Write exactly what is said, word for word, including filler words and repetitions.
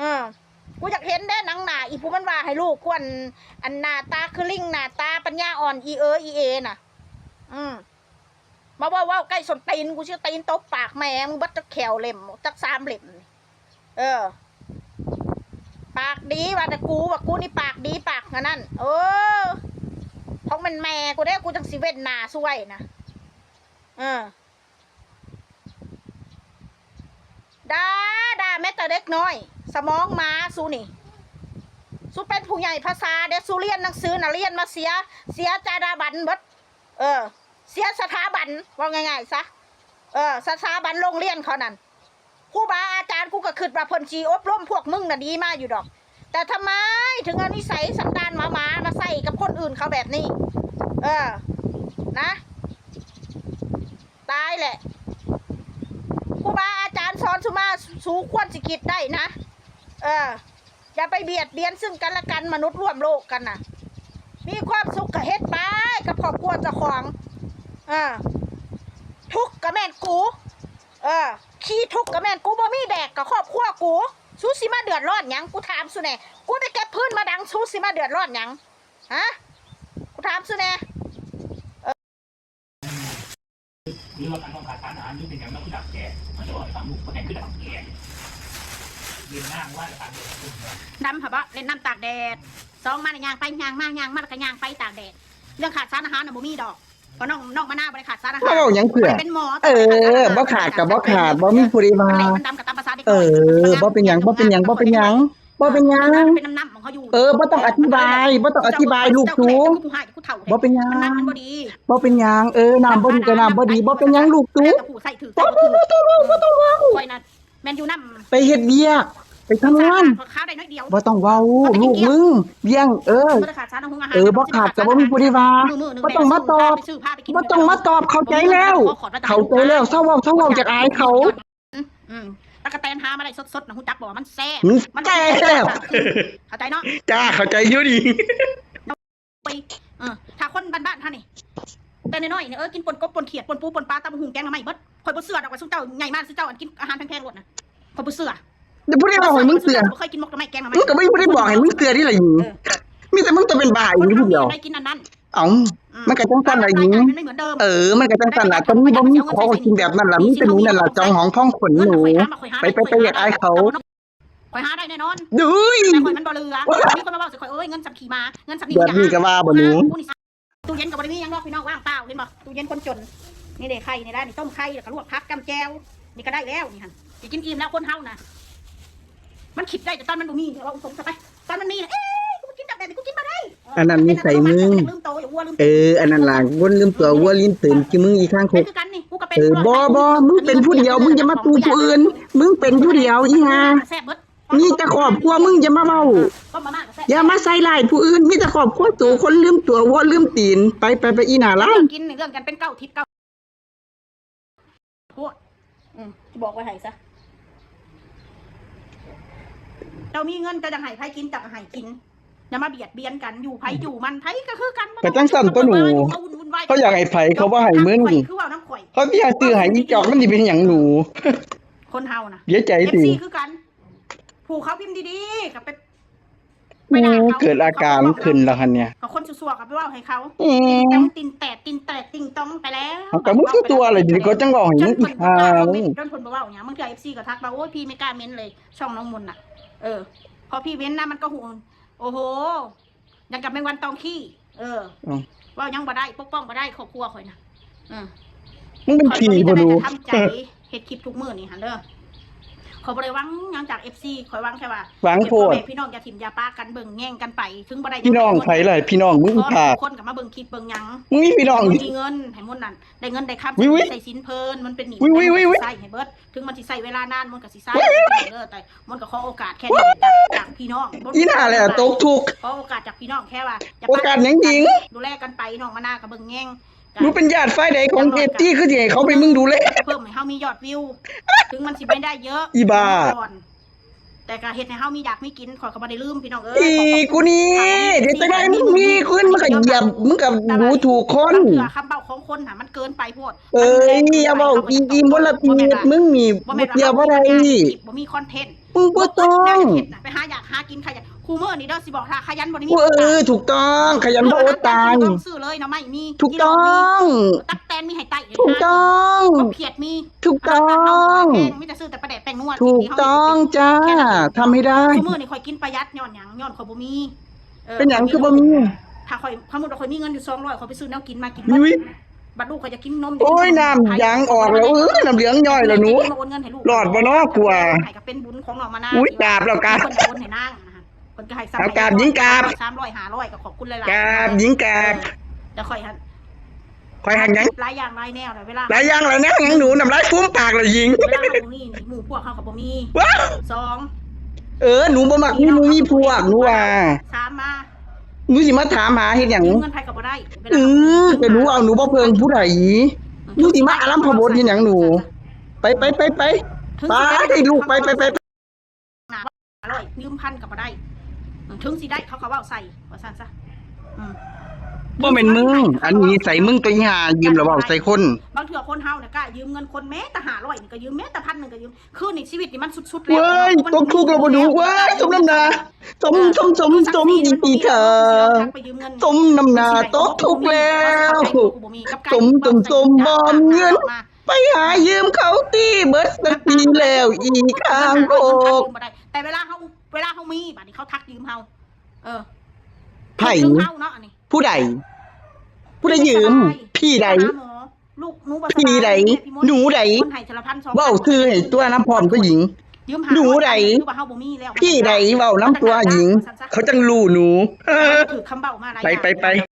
เออ กูอยากเห็นเด้หนังหน้าอีผู้มันว่าให้ลูกควร อันหน้าตาคือลิง หน้าตาปัญญาอ่อน อีเอออีเอน่ะ อืม มาเว้า เว้าใกล้ส้นตีนกู สิตีนตบปากแม่มึงเบิดจักแข้วเล่ม จักสามเล่มนี่ เออ ปากดีว่าแต่กู ว่ากูนี่ปากดีปากอันนั้น เออ ของมันแม่กูเด้ กูจังสิเว้นหน้าซวยนะ เออ ด่า ด่าแม้แต่เด็กน้อย สมองหมาสูนี่ สูเป็นผู้ใหญ่ภาษาเด้ สูเรียนหนังสือน่ะ เรียนมาเสีย เสียจรรยาบรรณเบิด เออ เสียสถาบัน ว่าง่ายๆซะ เออ สถาบันโรงเรียนเขานั่น ครูบาอาจารย์กูก็คิดว่าเพิ่นสิอบรมพวกมึงน่ะดีมาอยู่ดอก แต่ทำไมถึงเอานิสัยสันดานหมาๆมาใส่กับคนอื่นเขาแบบนี้ เออ นะ ตายแหละ ครูบาอาจารย์สอนสูมา สูควรสิคิดได้นะ เออ อย่าไปเบียดเบียนซึ่งกันและกัน มนุษย์ร่วมโลกกันน่ะ มีความสุขก็เฮ็ดไปกับครอบครัวเจ้าของ เออ ทุกข์ก็แม่นกู เออ ขี้ทุกข์ก็แม่นกู บ่มีแดกกับครอบครัวกู สูสิมาเดือดร้อนหยัง กูถามสูแหน่ กูไปเก็บพื้นมาดัง สูสิมาเดือดร้อนหยัง ฮะ กูถามสูแหน่ หรือว่าการต้องการสารอาหารหรือเป็นอย่างนั้นคือดักแก่ มันจะบอกให้ฟังลูกคนไหนคือดักแก่ เรียนนั่งว่าการเรียน ดำหะบ่ เล่นน้ำตากแดด สองมาแล้วย่างไปย่างมา ย่างมาแล้วก็ย่างไปตากแดด เรื่องขาดสารอาหารน่ะบ่มีดอก เพราะน้อง น้องมะนาวบ่ได้ขาดสารอาหาร เว้าหยังเพื่อ บ่ได้เป็นหมอ เออ บ่ขาดก็บ่ขาด บ่มีผู้ใดว่า มันแหลกมันดำก็ตามภาษาเด็กน้อย เออ บ่เป็นหยัง บ่เป็นหยัง บ่เป็นหยัง บ่เป็นหยัง มันเป็นน้ำๆของเขาอยู่ เออ บ่ต้องอธิบาย บ่ต้องอธิบายลูกสู เจ้าก็ผู้ให้กูเฒ่า บ่เป็นหยัง มันน้ำมันบ่ดี บ่เป็นหยัง เออ น้ำบ่ดีก็น้ำบ่ดี บ่เป็นหยังลูกสู แล้วแต่ผู้ใส่ถือ บ่ ใส่บ่ถือ บ่ต้องเว้า บ่ต้องเว้า ข้อยน่ะ แม่นอยู่นำ ไปเฮ็ดเวียก ไปทำงาน ข้าวได้น้อยเดียว บ่ต้องเว้า ลูกมึงเลี้ยง เออ บ่ได้ขาดสารอาหาร เออ บ่ขาดก็บ่มีผู้ใดว่า มื้อๆหนึ่ง บ่ต้องมาตอบ แม่ซื้อพาไปซื้อพาไปกิน บ่ต้องมาตอบ เข้าใจแล้ว ขอขอดมาจาก เข้าใจแล้ว เซาเว้า เซาเว้า อยากอายเขา อืม ตั๊กแตนหามาได้สดๆนะ ฮู้จักบ่ว่ามันแซ่บ มัน มันแซ่บ เข้าใจเนาะ จ้า เข้าใจอยู่ดี ไป เออ ถ้าคนบ้านๆเฮานี่ แต่น้อยๆนี่ เออ กินป่นกบป่นเขียด ป่นปูป่นปลา ตำบักหุ่งแกงหน่อไม้เบิด ข้อยบ่เชื่อดอกว่าซุมเจ้าใหญ่มาซุมเจ้าอันกินอาหารแพงๆโลดนะ ข้อยบ่เชื่อ แล้วผู้ใดเว้าให้มึงเชื่อ บ่เคยกินหมกหน่อไม้แกงหน่อไม้ มึงก็บ่มีผู้ใดบอกให้มึงเชื่อนี่ล่ะหญิง เออ มีแต่มึงตัวเป็นบ้าอยู่ผู้เดียว คนเฮามีอะไรกินอันนั้น เอ้า อืม มันก็จังซั่นล่ะหญิง ร่างกายมันไม่เหมือนเดิม เออ มันก็จังซั่นล่ะ แต่มึงบ่มีของกินแบบนั้นล่ะ มีแต่หนูนั่นล่ะ จองหองพองขนหนู ไปๆๆ อยากอายเขา ข้อยหาได้แน่นอน ดุย แต่ข้อยมันบ่เหลือ มีคนมาเว้าใส่ข้อย เอ้ย เงินส่ำขี้หมา เงินส่ำนี่ แบบนี้ก็ว่าบ่หนู กูนี่ ตู้เย็นก็บ่ได้มีหยังดอกพี่น้อง ว่างเปล่า เห็นบ่ ตู้เย็นคนจน นี่เด้ ไข่นี่แหละ นี่ต้มไข่ แล้วก็ลวกผัก จ้ำแจ่ว นี่ก็ได้แล้ว นี่หั่น สิกินอิ่มแล้วคนเฮานะ มันคิดได้แต่ตอนมันบ่มี เว้าตรงซะไป ตอนมันมีน่ะ เอ้ย กูกินแบบนี้ กูกินบ่ได้ อันนั้นนิสัยมึง ลืมโต อย่าวัวลืม เออ อันนั้นล่ะ คนลืมตัว วัวลืมตีน คือมึงอีกข้างคก คือกันนี่ กูก็เป็น เออ บ่ บ่ มึงเป็นผู้เดียว มึงอย่ามาตูผู้อื่น มึงเป็นผู้เดียวอีห่า แซ่บเบิด มีแต่ครอบครัวมึงอย่ามาเว้า ต้มมาม่าก็แซ่บ อย่ามาใส่ร้ายผู้อื่น มีแต่ครอบครัวตัวคนลืมตัว วัวลืมตีน ไป ไป ไป อีหน้าลาว เรื่องกินนี่เรื่องกันเป็นเก้าทิศเก้า โพด อืม บอกไว้ให้ซะ เจ้ามีเงินเจ้าจะให้ไผกิน เจ้าก็ให้กิน อย่ามาเบียดเบียนกัน อยู่ไผอยู่มัน ไผก็คือกัน ก็จังซั่นตัวหนู บ่ต้องมาวุ่นวาย เขาอยากให้ไผเขาบ่ให้มึง ข่อยคือเว้านำข่อย เขาสิให้ซื้อให้อีจอกมันสิเป็นหยังหนู คนเฮานะ เสียใจติ เอฟซี คือกัน ผู้เขาพิมพ์ดีๆ ก็ไป โอ้ ไปด่าเขา เกิดอาการขึ้นแล้วหั่นเนี่ย ก็คนซั่วๆ ก็ไปเว้าให้เขา อืม ติ่งตองติ่งแตก ติ่งแตกติ่งตองไปแล้ว เอาก็มึงคือตัวอะไร เดี๋ยวนี้ก็จังเว้าให้มึงอีก จนเพิ่นบ่กล้าคอมเมนต์ อ้าว จนเพิ่นบ่เว้าหยัง บางเทื่อ เอฟซี ก็ทักมา โอ้ย พี่ไม่กล้าเม้นเลย ช่องน้องมนต์น่ะ เออ พอพี่เม้นนะ มันก็หู โอ้โห ยังกับแมงวันตอมขี้ เออ อืม เว้าหยังบ่ได้ ปกป้องบ่ได้ ครอบครัวข่อยน่ะ อืม มึงเป็นผีบ่รู้ ข้อยก็ได้แต่ทำใจ เฮ็ดคลิปทุกมื้อนี่หั่นเด้อ ข้อยบ่ได้หวังหยังจาก เอฟซี ข้อยหวังแค่ว่า หวังโพด ให้พ่อแม่พี่น้องอย่าถิ่มอย่าปะกัน เบิ่งแย่งกันไป ถึงบ่ได้ พี่น้องไผล่ะ พี่น้องมึง ขอให้ ค่ะ ทุกคนก็มาเบิ่งคลิปเบิ่งหยัง มึงมีพี่น้อง บ่มีเงินให้มนต์นั่น ได้เงินได้คำ วิววิว ใส่สินเพิ่น มันเป็นหนี้ วิววิววิววิว ใส่ให้เบิด ถึงมันสิใส่เวลานาน มันก็สิใส่ วิววิววิววิว เด้อ แต่มันก็ขอโอกาสแค่นี้จาก จากพี่น้อง อีหน้าแหละตกทุกข์ ขอโอกาสจากพี่น้องแค่ว่า อย่าปะ โอกาสหยังหญิง ดูแลกันไป น้องมะนาวก็เบิ่งแย่ง หนูเป็นญาติฝ่ายใดของ เอฟซี คือสิให้เขาไปมึงดูแล เพิ่มให้เฮามียอดวิว ถึงมันสิไม่ได้เยอะ อีบ้า ก่อน แต่ก็เฮ็ดให้เฮามีอยากมีกิน ข้อยก็บ่ได้ลืมพี่น้องเอ้ย อีกูนี่ เดี๋ยวจังได๋มึงมีคืน มึงก็เหยียบ มึงก็ดูถูกคน บางเทื่อคำเว้าของคนน่ะ มันเกินไปโพด เอ้ย อย่าเว้าอีอีมลพิษ มึงนี่ บ่แม่นว่า บ่เกี่ยวบ่ได้ บ่มีคอนเทนต์ มึงบ่ต้อง แนวเฮ็ดน่ะไปหาอยากหากินขยัน คู่มื้อนี่เด้อสิบอกถ้าขยันบ่ได้มี เออ ถูกต้อง ขยันบ่อดตาย ต้องซื้อเลยเนาะไม่มี ถูกต้อง ตั๊กแตนมีให้ไต่ ถูกต้อง กบเขียดมี ถูกต้อง อาหารบ้านเฮาแพงมีแต่ซื้อแต่ปลาแดกแป้งนัว ถูกต้องจ้า ทำให้ได้ คู่มื้อนี่ข่อยกินประหยัดย้อนหยังย้อนข่อยบ่มี เป็นหยังคือบ่มี ถ้าข่อยสมมุติว่าข่อยมีเงินอยู่สองร้อยข่อยไปซื้อแนวกินมากิน อุ้ย บัดลูกข่อยจะกินนม โอ้ย น้ำยางออกแล้ว เออ น้ำเหลืองย่อยแล้วหนู มาโอนเงินให้ลูก หลอดบ่เนาะกลัว ให้ก็เป็นบุญของน้องมานา อุ้ย กราบแล้วกราบ เพิ่นโอนให้นางนะคะเพิ่นก็ให้ซ้ำ เอากราบหญิงกราบ สามร้อยห้าร้อยก็ขอบคุณหลายๆ กราบหญิงกราบ เออแล้วข่อยหัน คอยหันหยัง หลายอย่างหลายแนวเลยเวลา หลายอย่างหลายแนวหยังหนู น้ำลายฟูมปากเลยหญิง เวลาเฮาบ่มีนี่หมู่พวกเฮาก็บ่มี ว้าว สอง เออ หนูบ่มักมีหมู่มีพวกหนูว่า สามมา หนูสิมาถามหาเฮ็ดหยัง ยืมเงินไผก็บ่ได้ เออ แต่หนูเอาหนูบ่เพิ่งผู้ใด หนูสิมาอารัมพบทเฮ็ดหยังหนู ไปไปไปไป ถึง ไป สิด้ ให้ลูกไปไปไปไป ห้าร้อยยืมพันก็บ่ได้ ถึงสิได้เขาก็เว้าใส่ว่าซั่นซะอืม บ่แม่นมึง อันนี้ใส่มึงตัวอีห่ายืมแล้วเว้าใส่คน บางเทื่อคนเฮาเนี่ยกล้ายืมเงินคนแม้แต่ห้าร้อยนี่ก็ยืมแม้แต่พันหนึ่งก็ยืม คือในชีวิตนี่มันสุดๆแล้ว เว้ย ตกทุกข์แล้วบ่หนู เว้ย สมน้ำหน้า สมสมสมสมอีกทีเถอะ ไปยืมเงิน สมน้ำหน้า ตกทุกข์แล้ว สมสมสมบ่มีเงิน ไปหายืมเขาตี้เบิดสติแล้วอีกข้างโคก แต่เวลาเขาเวลาเขามีบัดนี้เขาทักยืมเขาเออ ไผ ยืมเขาเนาะอันนี้ ผู้ใด ผู้ใดยืม พี่ใด หาหมอลูกหนูบ่สบาย พี่ใด เนี่ยพี่มด หนูใด คนให้สารพันสอง เว้าชื่อให้ตัวน้ำพร้อมก็หญิง ยืมหา หนูใด คือว่าเขาบ่มีแล้ว พี่ใดเว้าน้ำตัวหญิง เขาจังรู้หนู เออ ถือคำเบามาหลาย ไปไปไป